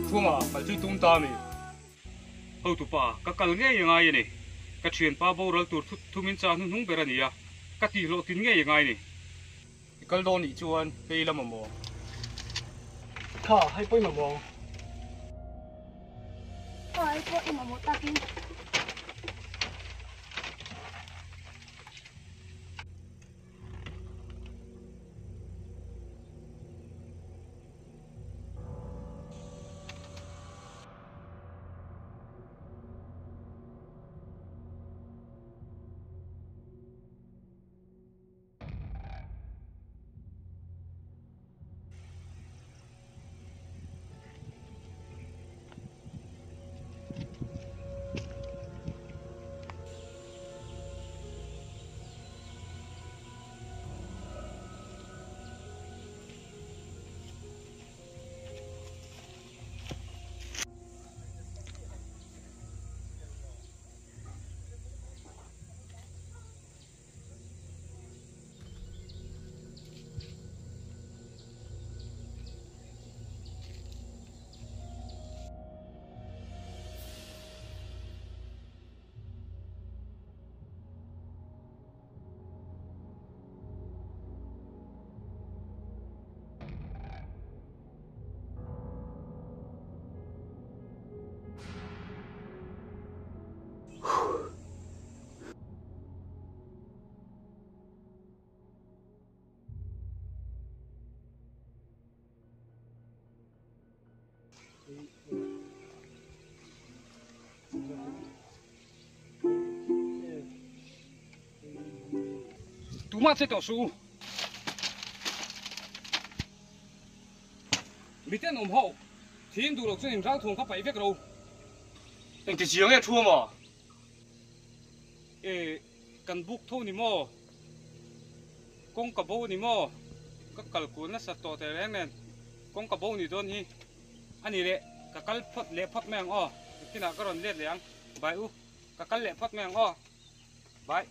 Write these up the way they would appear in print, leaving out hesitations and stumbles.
Thunga kal chu tum ta mi. Hotupa, ka kal ngei a ngai a ni. Ka thianpa boral tur thut thumin cha hnuhnung ber a ni a, ka tihhlawh tin ngei a ngai ni. I kal dawn nih chuan hei la mamawh. Kha, hei pawh i mamawh ang. Kha, hei pawh i mamawh takin. Tumah che tawh suh u. Miten awm ho, thim duh lo chuan in ralthuam kha paih vek ro. Engti chiang e thu amaw? E, kan buk tho ni maw? Kawng ka bo ni maw? Ka kal kul nasa tawh teh reng nen kawng ka bo ni dawn hi a ni leh ka kal phawt leh phawt mai ang aw. Nikinah ka rawn let leh ang. Bai u, ka kal leh phawt mai ang aw. Bai.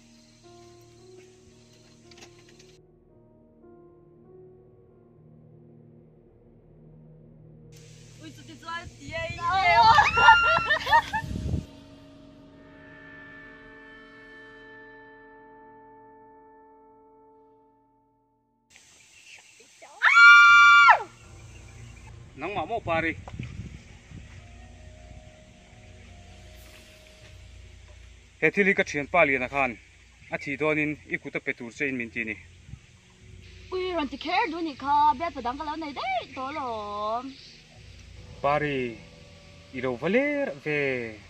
Nangmah maw pari. He thil hi ka thianpa Liana khan a thih dawnin i kut a pe tur che in min ti ni. Ui rawn ti kher duh nih kha, bialpa dang ka lo nei daih tawh alawm. Pari. I lo va ler ve.